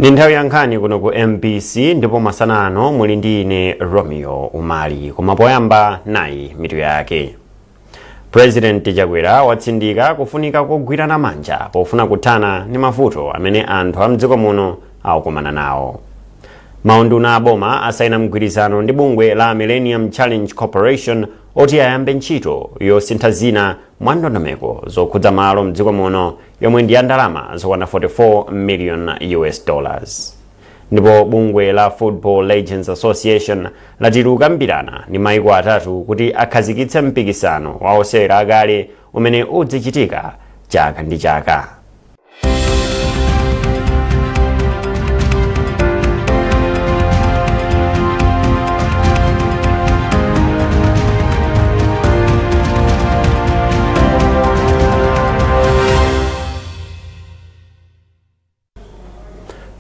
Ni nthawi ya nkhani kuno ku MBC, ndipo masana ano muli ndi ine Romeo Umali. Koma poyamba, nayi mitu yake. President Chakwera watsindika kufunika kogwirana manja pofuna kuthana ndi mavuto amene anthu a mdziko muno akukumana nawo. Maunduna aboma asayina mgwirizano ndi bungwe la Millennium Challenge Corporation oti ayambe ntchito yosintha zina mwa ndondomeko zokhudza malo mdziko muno, yomwe ndi ya ndalama zokwana 44 million US dollars. Ndipo bungwe la Football Legends Association lati likukambirana ndi maiko atatu kuti akhazikitse mpikisano wa osewera akale umene udzichitika chaka ndi chaka.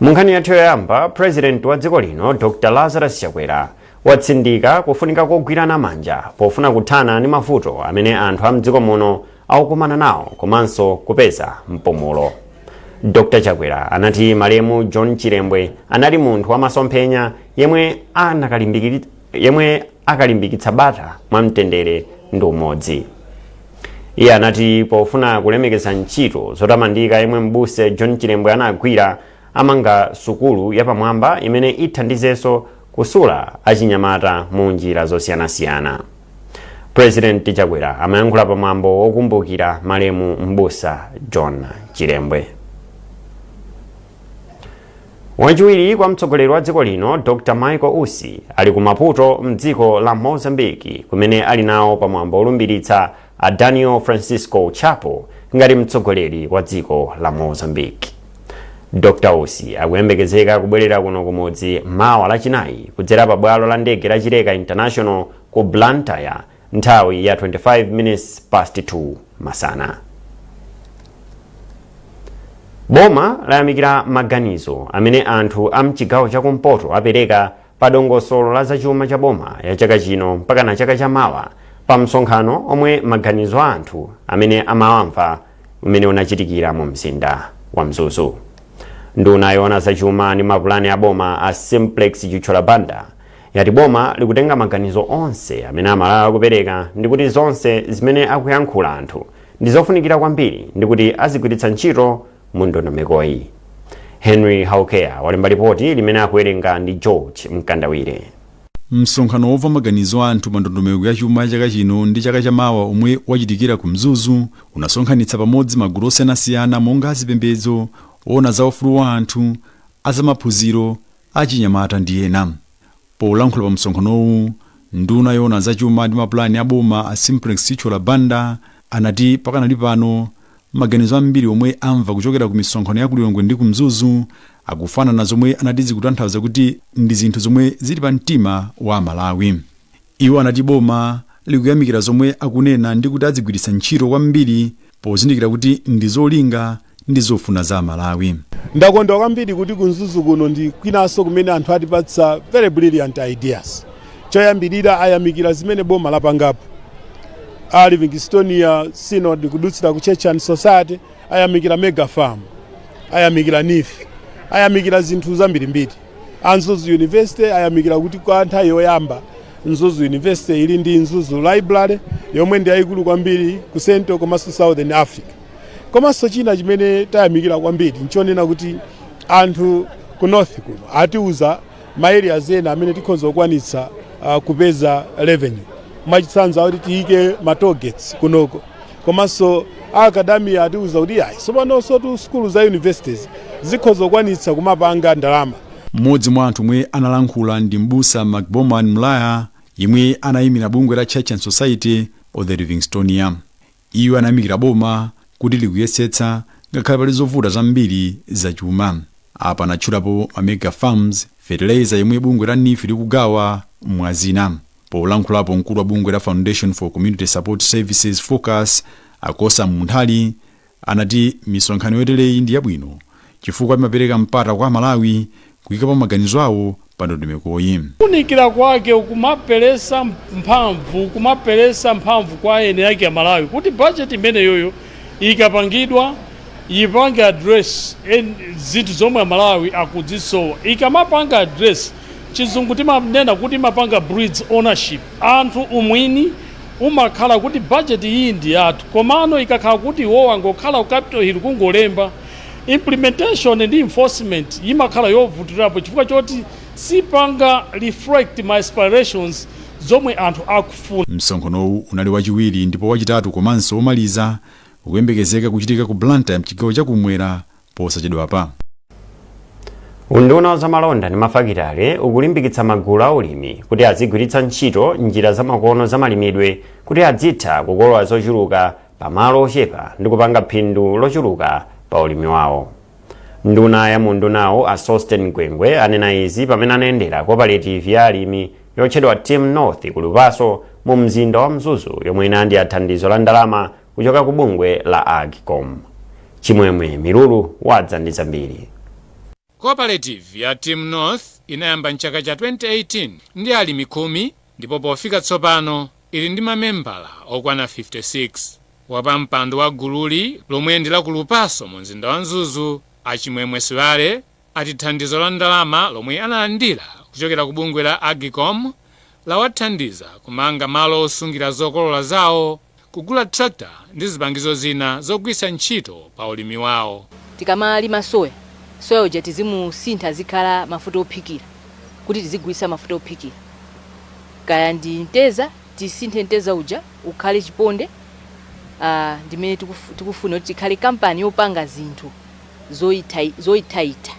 Mu nkhani yathu yoyamba, President wa dziko lino Dr Lazarus Chakwera watsindika kufunika kogwirana manja pofuna kuthana ndi mavuto amene anthu a mdziko muno akukumana nawo komanso kupeza mpumulo. Dr Chakwera anati malemu John Chilembwe anali munthu wamasomphenya yemwe akalimbikitsa bata mwamtendere ndi umodzi. Iye anati pofuna kulemekeza ntchito zotamandika yemwe m'busa John Chilembwe anagwira, amanga sukulu yapamwamba imene ithandizenso kusula achinyamata mu njira zosiyanasiyana. President Chakwera amayankhula pamwambo wokumbukira malemu m'busa John Chilembwe. Wachiwiri kwa mtsogoleri wa dziko lino Dr Michael Usi ali ku Maputo mdziko la Mozambique, kumene ali nawo pamwambo wolumbiritsa a Daniel Francisco Chapo ngati mtsogoleri wa dziko la Mozambique. Dr Usi akuyembekezeka kubwerera kuno kumudzi mawa Lachinayi kudzera pa bwalo la ndege la Chileka International ku Blantyre nthawi ya 25 minutes past 2 masana. Boma layamikira maganizo amene anthu a mchigawo chakumpoto apereka pa dongosolo la zachuma cha boma ya chaka chino mpaka na chaka chamawa pa msonkhano omwe maganizo a anthu amene amawamva umene unachitikira mu mzinda wa Mzuzu. Nduna yoona zachuma ndi mapulani a boma a Simplex Chithyola Banda yati boma likutenga maganizo onse amene Amalawi akupereka, ndikuti zonse zimene akuyankhula anthu ndi zofunikira kwambiri ndikuti azigwiritsa ntchito mu ndondomekoyi. Henry Haukea walemba ripoti limene akuwerenga ndi George Mkandawire. Msonkhano womva maganizo a anthu pa ndondomeko ya chuma chaka chino ndi chaka chamawa omwe wachitikira ku Mzuzu unasonkhanitsa pamodzi magulu osiyanasiyana monga azipembedzo, oona za ufulu wa anthu, azamaphunziro, achinyamata ndi ena. Polankhula pa msonkhanowu, nduna yoona za chuma ndi mapulani a boma a Simplex Chithyola Banda anati pakanali pano maganizo ambiri omwe amva kuchokera ku misonkhano ya ku Lilongwe ndi ku Mzuzu akufanana, zomwe anati zikutanthauza kuti ndi zinthu zomwe zili pa mtima wa Amalawi. Iwo anati boma likuyamikira zomwe akunena ndi kuti adzigwiritsa ntchito kwambiri pozindikira kuti ndi zolinga ndi zofuna za Amalawi. Ndakondwa kwambiri kuti ku Mzuzu kuno ndi kwinanso kumene anthu atipatsa very brilliant ideas. Choyambirira, ayamikira zimene boma lapangapo. A Livingstonia Synod kudutsira ku Church and Society ayamikira mega farm, ayamikira NEEF, ayamikira zinthu zambirimbiri. A Mzuzu University ayamikira kuti kwa nthawi yoyamba Mzuzu University ili ndi Mzuzu Library yomwe ndi yayikulu kwambiri ku Central komanso Southern Africa. Komanso china chimene tayamikira kwambiri nchonena kuti anthu ku north kuno atiuza ma areas ena amene tikhoza kukwanitsa kupeza revenue. Mwachitsanzo, akuti tiyike ma toll gates kunoko. Komanso a academia atiuza kuti ayi, tsopano tu sukulu za universities zikhoza kukwanitsa kumapanga ndalama. Mmodzi mwa anthu omwe analankhula ndi m'busa Macboman Mlaya, yemwe anayimira bungwe la Church and Society of the Livingstonia. Iwo anayamikira boma kuti likuyesetsa ngakhale pali zovuta zambiri zachuma. Apa anatchulapo ma mega farms, fertilizer yemwe bungwe la NEEF likugawa, mwazina. Polankhulapo, mkulu wa bungwe la Foundation for Community Support Services, Focus, Akosa Munthali, anati misonkhano yotereyi ndi yabwino chifukwa imapereka mpata kwa Amalawi kuyikapo maganizo awo pa ndondomekoyi. Kuunikira kwake kumaperesa mphamvu kwa ene ake Amalawi kuti bajeti imeneyoyo ikapangidwa, Ipange address zinthu zomwe Malawi akuzisowa. Ikamapanga address, Chizungu timanena kuti imapanga breeds ownership, anthu umwini umakhala kuti budget iyi ndi yathu. Komano ikakhala kuti iwowa ngokhala ku Capitol Hill kungolemba, implementation ndi enforcement imakhala yovutirapo chifukwa choti sipanga reflect ma aspirations zomwe anthu akufuna. Msonkhanowu unali wachiwiri, ndipo wachitatu komanso womaliza ukuyembekezeka kuchitika ku Blantyre, mchigawo chakumwera, posachedwapa. Unduna wa zamalonda ndi mafakitale ukulimbikitsa magulu aulimi kuti azigwiritsa ntchito njira zamakono zamalimidwe kuti adzitha kukolola zochuluka pamalo ochepa ndi kupanga phindu lochuluka pa ulimi wawo. Nduna ya mundunawo, a Sosten Gwengwe, anena izi pamene anayendera cooperative ya alimi yotchedwa Team North ku Lupaso mu mzinda wa Mzuzu, yomwe inalandira thandizo la ndalama kuchoka ku bungwe la AGCOM. Chimwemwe Milulu wadza ndi zambiri. Cooperative ya Team North inayamba mchaka cha 2018 ndi alimi 10, ndipo pofika tsopano ili ndi mamembala okwana 56. Wapampando wa gululi, lomwe ndi la ku Lupaso mu mzinda wa Mzuzu, Achimwemwe Siwale, ati thandizo la ndalama lomwe analandira kuchokera ku bungwe la AGCOM lawathandiza kumanga malo osungira zokolola zawo, kugula tractor ndi zipangizo zina zogwiritsa ntchito pa ulimi wawo. Tikamalima soya, soya uja tizimusintha zikhala mafuta ophikira, kuti tizigulitsa mafuta ophikira. Kaya ndi mteza, tisinthe mteza uja ukhale chiponde. Ndimene tikufuna kuti tikhale kampani yopanga zinthu zoyithaitha,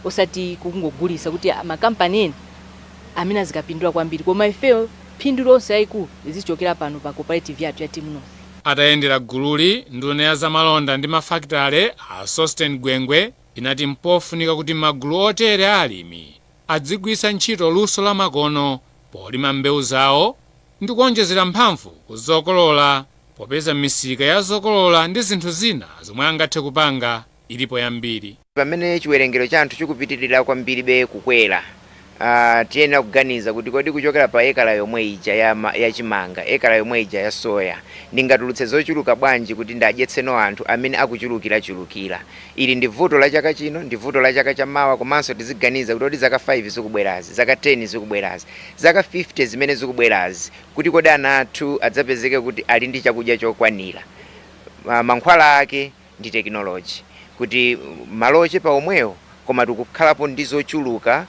osati kungogulitsa kuti makampani ena amene azikapindula kwambiri, koma ifeyo phindu lonse yayikulu lizichokera pano pa cooperative yathu ya Team North. Atayendera gululi, nduna ya zamalonda ndi mafakitale, a Sosten Gwengwe, inati mpofunika kuti magulu otere a alimi adzigwiritsa ntchito luso la makono polima mbewu zawo ndi kuonjezera mphamvu kuzokolola, popeza misika ya zokolola ndi zinthu zina zomwe angathe kupanga ilipo yambiri. Pamene chiwerengero cha anthu chikupitirira kwambiribe kukwera, tiyenera kuganiza kuti kodi kuchokera pa ekala yomwe ija ya chimanga, ekala yomwe ija ya soya, ndingatulutse zochuluka bwanji kuti ndadyetseno anthu amene akuchulukirachulukira? Ili ndi vuto la chaka chino, ndi vuto la chaka chamawa, komanso tiziganiza kuti kodi zaka 5 zikubwerazi, zaka 10 zikubwerazi, zaka 50 zimene zikubwerazi, kuti kodi ana athu adzapezeke kuti ali ndi chakudya chokwanira? Mankhwala ake ndi tekinoloji, kuti malo ochepa omwewo koma tikukhalapo ndi zochuluka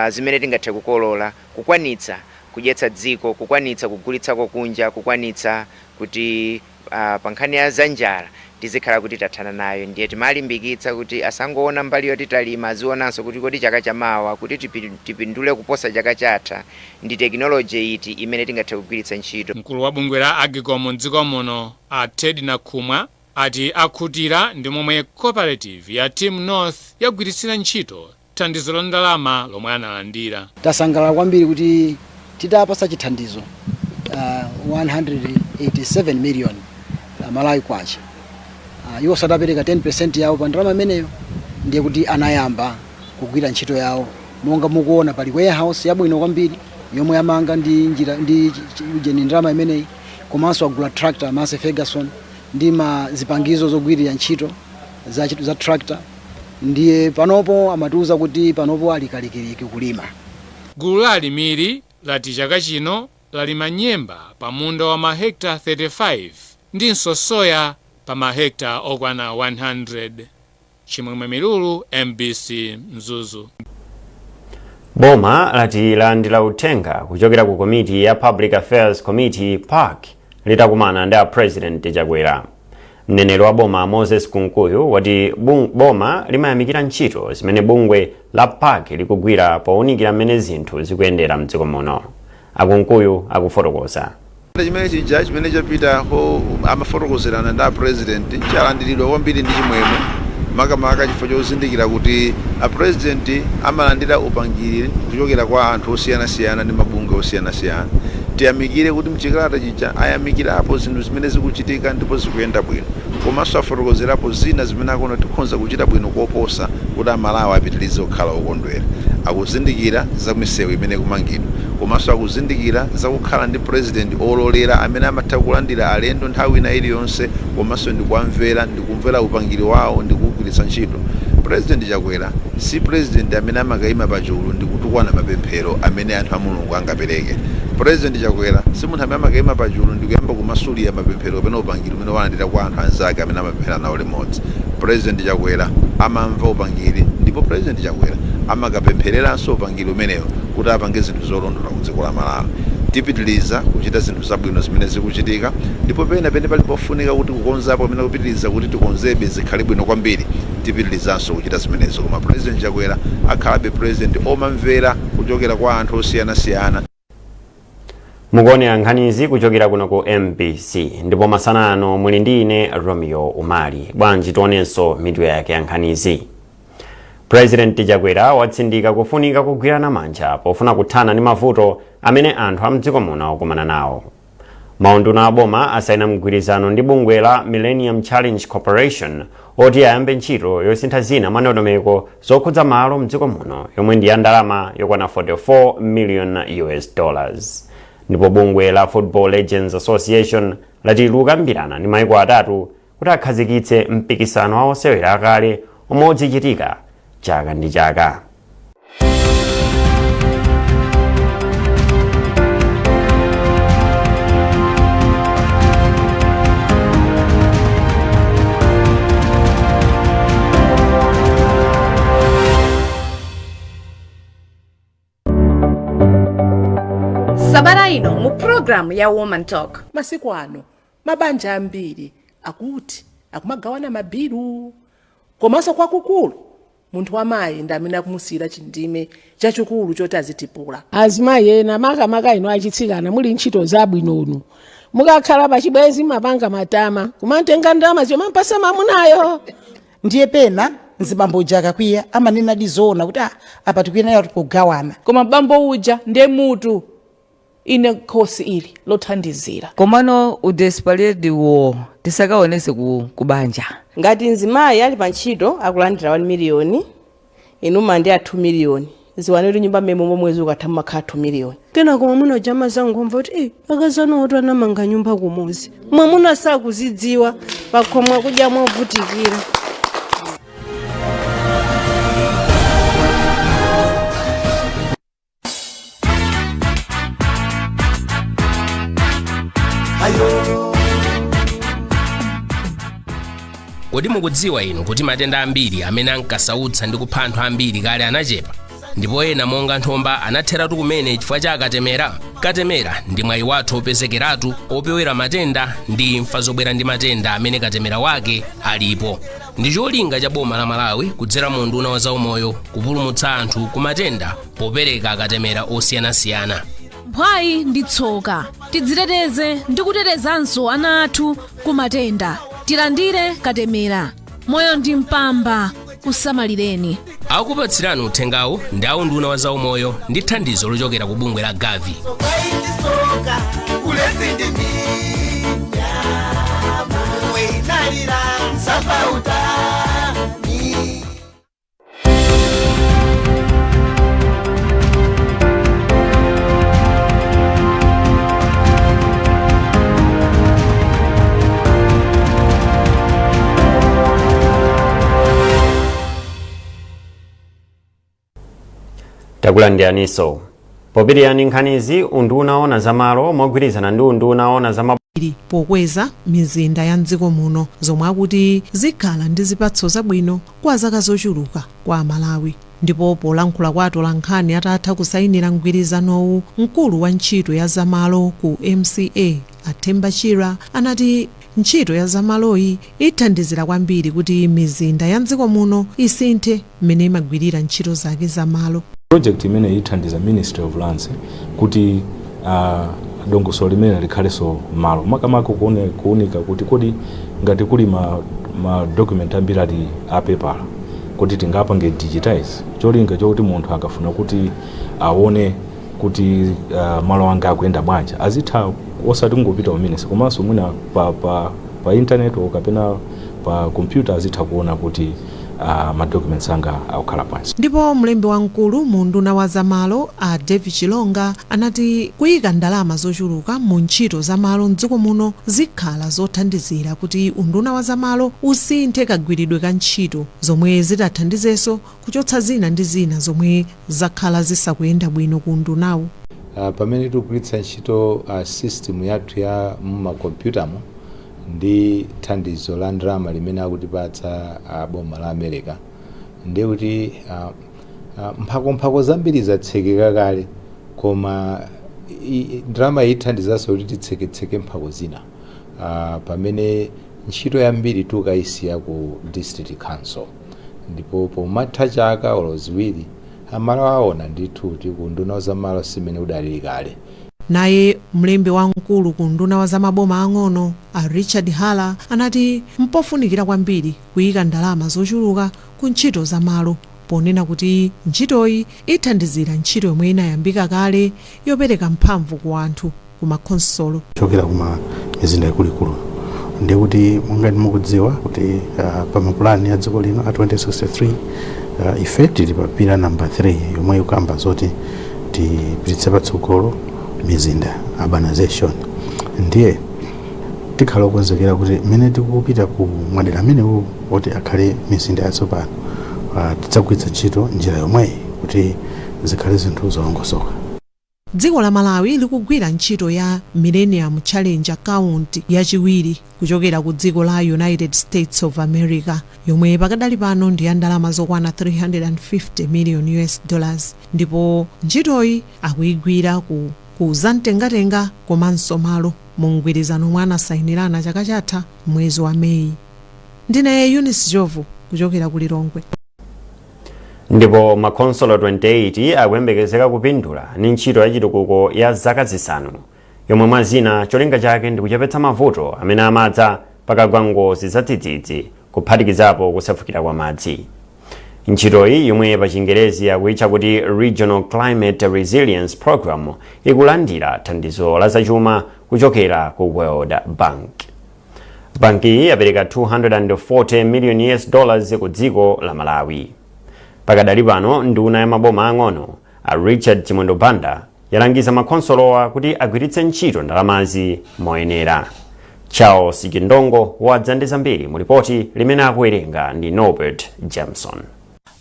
zimene tingathe kukolola, kukwanitsa kudyetsa dziko, kukwanitsa kugulitsako kunja, kukwanitsa kuti pa nkhani ya zanjala tizikhala kuti tathana nayo. Ndiye timalimbikitsa kuti asangoona mbali yoti talima, azionanso kuti kodi chaka chamawa kuti tipindule kuposa chaka chatha, ndi tekinoloji iti imene tingathe kugwiritsa ntchito? Mkulu wa bungwe la AGCOM mdziko muno, a Ted Nakhumwa, ati akhutira ndi momwe cooperative ya Team North yagwiritsira ntchito thandizo la ndalama lomwe analandira. Tasangalala kwambiri kuti titapasa chithandizo 187 million Malawi kwacha, iwo sadapereka 10% yawo pa ndalama imeneyo, ndiye kuti anayamba kugwira ntchito yawo. Monga mukuona, pali warehouse yabwino kwambiri yomwe amanga ndi njira ndi ujeni ndalama imeneyi, komanso agula tractor Massey Ferguson ndi ma zipangizo zogwirira ntchito za tractor. Ndiye panopo amatiuza kuti panopo ali kalikiliki kulima. Gulu la alimiri lati chaka chino lalima nyemba pa munda wa mahekta 35 ndinso soya pa mahekta okwana 100. Chimwemwe Milulu, MBC, Mzuzu. Boma lati lalandira uthenga kuchokera ku komiti ya Public Affairs Committee, PAC, litakumana ndi a President Chakwera. Mneneri wa boma, Moses Kunkuyu, wati boma limayamikira ntchito zimene bungwe la PAC likugwira powunikira mmene zinthu zikuyendera mdziko muno. Akunkuyu akufotokoza. Chimene chija chimene chapitako amafotokozerana ndi a President chalandiridwa kwambiri ndi chimwemwe, makamaka chifukwa chozindikira kuti a President amalandira upangiri kuchokera kwa anthu osiyanasiyana ndi mabungwe osiyanasiyana. Tiyamikire kuti mchikalata chija ayamikirapo zinthu zimene zikuchitika ndipo zikuyenda bwino, komanso afotokozerapo zina zimene akuona tikhonza kuchita bwino koposa kuti Amalawi apitirize kukhala okondwera. Akuzindikira za misewu imene ikumangidwa, komanso akuzindikira zakukhala ndi president ololera amene amatha kulandira alendo nthawi ina iliyonse, komanso ndikuwamvera, ndikumvera upangiri wawo ndikuwugwiritsa ntchito. President Chakwera si president amene amakayima pachulu ndikutukwana mapemphero amene anthu a Mulungu angapereke. President Chakwera si munthu amene amakayima pachulu ndikuyamba kumasulira mapemphero kapena upangiri umene walandira kwa anthu anzake amene amapemphera nawo limodzi. President Chakwera amamva upangiri, ndipo President Chakwera amakapemphereranso upangiri umenewo kuti apange zinthu zolondola ku dziko la Malawi. Tipitiliza kuchita zinthu zabwino zimene zikuchitika, ndipo pena pene pali pofunika kuti kukonzapo kapena kupitiliza kuti tikonzebe zikhale bwino kwambiri, tipitilizanso kuchita zimenezo. Koma President Chakwera akhalabe president omamvera kuchokera kwa anthu osiyanasiyana. Mukuonera nkhanizi kuchokera kuno ku MBC, ndipo masana ano muli ndi ine Romeo Umali. Bwanji tionenso mitu yake ya nkhanizi. President Chakwera watsindika kufunika kugwirana manja pofuna kuthana ndi mavuto amene anthu a mdziko muno akumana nawo. Maunduna a boma asayina mgwirizano ndi bungwe la Millennium Challenge Corporation oti ayambe ntchito yosintha zina mwa ndondomeko zokhudza malo mdziko muno, yomwe ndi ya ndalama yokwana 44 million US dollars. Ndipo bungwe la Football Legends Association lati likukambirana ndi maiko atatu kuti akhazikitse mpikisano wa osewera akale omwe udzichitika chaka ndi chaka. Sabata ino mu programu ya Woman Talk. Masiku ano mabanja ambiri akuti akumagawana mabilu, komanso kwakukulu munthu wamayi ndi amene akumusiyira chindime chachikulu choti azitipula. Azimayi ena, makamaka inu achitsikana muli ntchito zabwinonu, mukakhala pachibwenzi mapanga matama kumatenga ndalama zomampasa mamunayo. Ndiye pena mzibambo uja akakwiya amanena dizoona kuti ah, apa tikuyenera kugawana. Koma bambo uja ndiye mutu, ine khosi ili lothandizira. Komano udesperate wo tisakaonese ku banja. Ngati mzimayi ali pa ntchito akulandira 1 miliyoni, inu mandi a 2 miliyoni, ziwani kuti nyumba mmene momwe mwezi ukatha mumakhala 2 miliyoni. Kenako mwamuna uja amazangomva kuti akazi anu oti anamanga nyumba kumuzi, mwamuna sakuzidziwa, pakhomo kudya movutikira. Kodi mukudziwa inu kuti matenda ambiri amene ankasautsa ndi kupha anthu ambiri kale anachepa, ndipo ena monga nthomba anatheratu kumene chifukwa cha akatemera? Katemera ndi mwayi wathu opezekeratu opewera matenda ndi imfa zobwera ndi matenda amene katemera wake alipo. Ndi cholinga cha boma la Malawi kudzera mu unduna wa zaumoyo kupulumutsa anthu ku matenda popereka akatemera osiyanasiyana. Mphwayi ndi tsoka. Tidziteteze ndi kutetezanso ana athu ku matenda. Tilandire katemera. Moyo ndi mpamba, usamalireni. Akupatsirani uthengawu ndi a unduna wa zaumoyo ndi thandizo lochokera ku bungwe la Gavi. Takulandiraninso. Popitirani nkhanizi, unduna ona zamalo mogwirizana ndi unduna ona za pokweza mizinda ya mdziko muno, zomwe akuti zikhala ndi zipatso zabwino kwa zaka zochuluka kwa Amalawi. Ndipo polankhula kwa atolankhani atatha kusayinira mgwirizanowu, mkulu wa ntchito ya zamalo ku MCA Athemba Chira anati ntchito ya zamaloyi ithandizira kwambiri kuti mizinda ya mdziko muno isinthe mmene imagwirira ntchito zake zamalo. Project imene ithandiza Ministry of Lands kuti dongosolo limene likhalenso malo, makamaka kuunika kuti kodi ngati kuli ma document ambiri ali apepala kuti tingapange digitize, cholinga chokuti munthu akafuna kuti aone Kuti malo anga akuyenda bwanji, azitha osati kungopita ku ministry, komanso mwina pa internet o kapena pa computer azitha kuona kuti ma documents anga akukhala bwanji. Ndipo mlembi wamkulu mu unduna wa zamalo a David Chilonga anati kuyika ndalama zochuluka mu ntchito zamalo mdziko muno zikhala zothandizira kuti unduna wa zamalo usinthe kagwiridwe ka ntchito, zomwe zitathandizenso kuchotsa zina ndi zina zomwe zakhala zisakuyenda bwino ku undunawu. Pamene tikugwiritsa ntchito system yathu ya mumakompyutamo ndi thandizo la ndalama limene akutipatsa boma la America, ndiye kuti mphakomphako zambiri zatsekeka kale, koma ndalama ithandizanso kuti titseketseke mphako zina, pamene ntchito yambiri tikayisiya ku district council. Ndipo pomatha chaka olo 2, amalo aona ndithu kuti ku unduna zamalo simene udalili kale. Naye mlembi wamkulu ku unduna wa zamaboma ang'ono a Richard Hala anati mpofunikira kwambiri kuyika ndalama zochuluka ku ntchito zamalo, ponena kuti ntchitoyi ithandizira ntchito yomwe inayambika kale yopereka mphamvu ku anthu ku makhonsolo. Kuchokera kuma mizinda ikuluikulu, ndiye kuti monga mukudziwa kuti pa mapulani a dziko lino a 2063, ife tili pa pillar number 3 yomwe ikukamba zoti tipititse patsogolo mizinda, urbanization. Ndiye tikhala okonzekera kuti mmene tikupita ku madera amenewo oti akhale mizinda yatsopano, tidzagwiritsa ntchito njira yomweyi kuti zikhale zinthu zolongosoka. Dziko la Malawi likugwira ntchito ya Millennium Challenge Account yachiwiri kuchokera ku dziko la United States of America, yomwe pakadali pano ndi ya ndalama zokwana 350 million US dollars, ndipo ntchitoyi akuyigwira ku zamtengatenga komanso malo mu mgwirizano omwe anasayinirana chaka chatha mwezi wa Meyi. Ndine Eunice Jovu kuchokera ku Lilongwe. Ndipo makhonsolo 28 akuyembekezeka kupindula ndi ntchito ya chitukuko ya zaka 5, yomwe mwa zina cholinga chake ndi kuchepetsa mavuto amene amadza pakagwa ngozi zadzidzidzi, kuphatikizapo kusefukira kwa madzi. Ntchitoyi, yomwe pa Chingerezi akuyitcha kuti Regional Climate Resilience Program, ikulandira thandizo la zachuma kuchokera ku World Bank. Bankiyi yapereka 240 million US dollars ku dziko la Malawi. Pakadali pano, nduna ya maboma ang'ono a Richard Chimwendo Banda yalangiza makhonsolowa kuti agwiritse ntchito ndalamazi moyenera. Charles Chindongo wadza ndi zambiri mu ripoti limene akuwerenga ndi Norbert Jameson.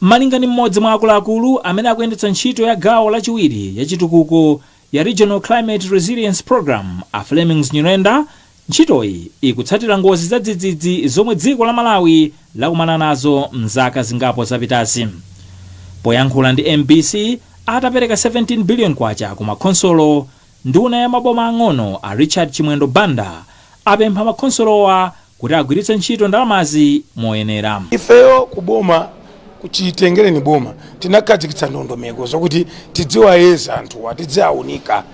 Malinga ndi mmodzi mwa akuluakulu amene akuyendetsa ntchito ya gawo lachiwiri ya chitukuko ya Regional Climate Resilience Program, a Flemings Nyirenda, ntchitoyi ikutsatira ngozi za dzidzidzi zomwe dziko la Malawi lakumana nazo mzaka zingapo zapitazi. Poyankhula ndi MBC atapereka 17 billion kwacha ku makhonsolo, nduna ya maboma ang'ono a Richard Chimwendo Banda apempha makhonsolowa kuti agwiritse ntchito ndalamazi moyenera. Ifeyo kuboma, kuchitengereni boma, tinakhazikitsa ndondomeko zokuti tidziwayeza anthuwa, tidziawunika,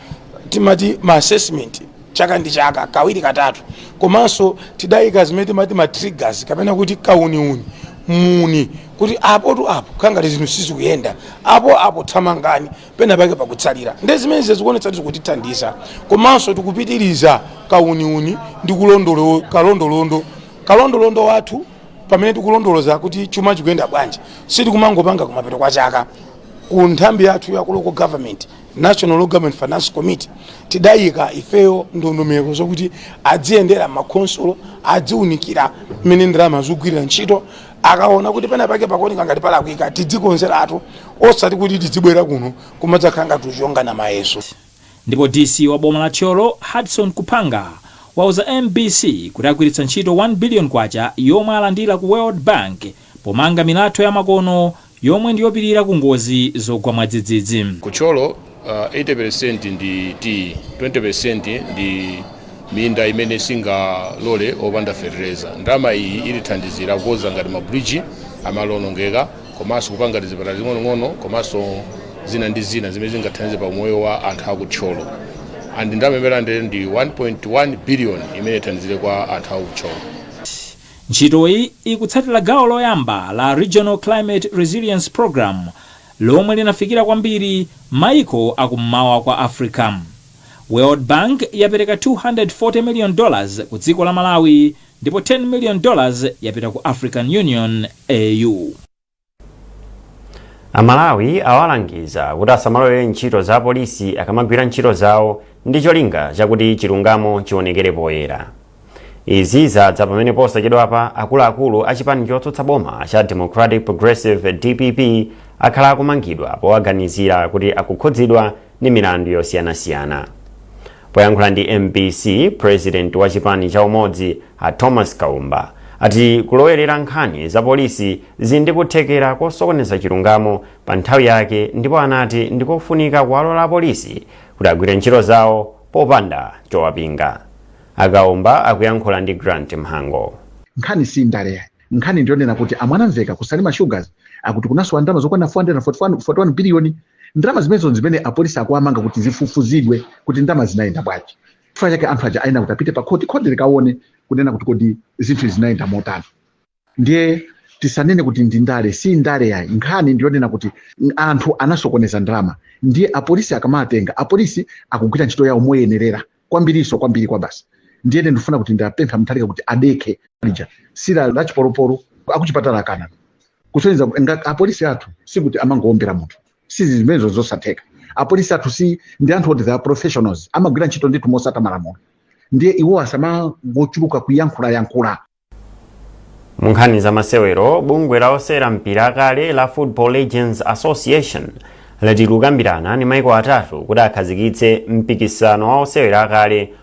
timati ma assessment, chaka ndi chaka kawiri katatu. Komanso tidayika zimene timati ma triggers, kapena kuti kauniuni muni, kuti apotu apo khangati zinthu sizikuyenda, apo apo thamangani, pena pake pakutsalira. Ndi zimene zikuonetsa kuti zikutithandiza. Komanso tikupitiriza kauniuni ndi kalondolondo kalondolondo wathu, pamene tikulondoloza kuti chuma chikuyenda bwanji. Sitikumangopanga kumapeto kwa chaka. Ku nthambi yathu ya ku local government, National Local Government Finance Committee, tidayika ifeyo ndondomeko zokuti adziyendera makhonsolo, adziunikira mmene ndalama zikugwirira ntchito. Akaona kuti pena pake pakuoneka ngati palakwika, tidzikonzeratu, osati kuti tidzibwera kuno kumadzakhala ngati tichongana mayeso. Ndipo DC wa boma la Thyolo, Hudson Kuphanga, wauza MBC kuti agwiritsa ntchito 1 billion kwacha yomwe alandira ku World Bank pomanga milatho ya makono yomwe ndiyopirira ku ngozi zogwa mwadzidzidzi. Ku Thyolo 80% ndi tea, 20% ndi minda imene singalole opanda fertilizer. Ndalama iyi ilithandizira kukonza ngati mabridge amalo onongeka, komanso kupanga tizipatala zing'onong'ono, komanso zina ndi zina zimene zingathandize pa moyo wa anthu aku Thyolo. And ndalama imene alandire ndi 1.1 billion imene ithandizire kwa anthu aku Thyolo. Ntchitoyi ikutsatira gawo loyamba la Regional Climate Resilience Program. Lomwe linafikira kwambiri maiko akummawa kwa Africa. World Bank yapereka $240 million ku dziko la Malawi, ndipo $10 million yapita ku African Union, AU. Amalawi awalangiza kuti asamalowere ntchito za polisi akamagwira ntchito zawo ndi cholinga chakuti chilungamo chionekere poyera. Izi zadza pamene posachedwapa akuluakulu a chipani chotsutsa boma cha Democratic Progressive, DPP, akhala akumangidwa powaganizira kuti akukhudzidwa ndi milandu yosiyanasiyana. Poyankhula ndi MBC, president wa chipani cha Umodzi, a Thomas Kaumba, ati kulowerera nkhani za polisi zili ndi kuthekera kosokoneza chilungamo pa nthawi yake, ndipo anati ndikofunika kuwalola apolisi kuti agwire ntchito zawo popanda chowapinga. Akaumba akuyankhula ndi Grant Mhango. Nkhani si ndale yayi. Nkhani ndiyonena kuti amwanamveka ku Salima Sugars akuti kunasowa ndalama zokwana 441 biliyoni. Ndalama zimenezo zimene apolisi akuamanga kuti zifufuzidwe kuti ndalama zinayenda bwanji. Chifukwa chake anthu aja ayenera kuti apite pa khoti, khoti likaone kunena kuti kodi zinthu zinayenda motani. Ndiye tisanene kuti ndi ndale. Si ndale yayi. Nkhani ndiyonena kuti anthu anasokoneza ndalama. Ndiye apolisi akamatenga, apolisi akugwira ntchito yawo moyenerera kwambiriso, kwambiri kwa basi. Ndiye ndifuna kuti ndapempha Mutharika kuti adekhe. Lija sila la chipolopolo, akuchipatala akana kusonyeza kuti apolisi athu sikuti amangowombera munthu, si zimenezo, zosatheka. Apolisi athu si ndi anthu oti they are professionals, amagwira ntchito ndithu mosata malamulo. Ndiye iwo asamangochuluka kuyankhulayankhula. Mu nkhani za masewero, bungwe la osewera mpira akale la Football Legends Association lati likukambirana ndi maiko atatu kuti akhazikitse mpikisano wa osewera akale.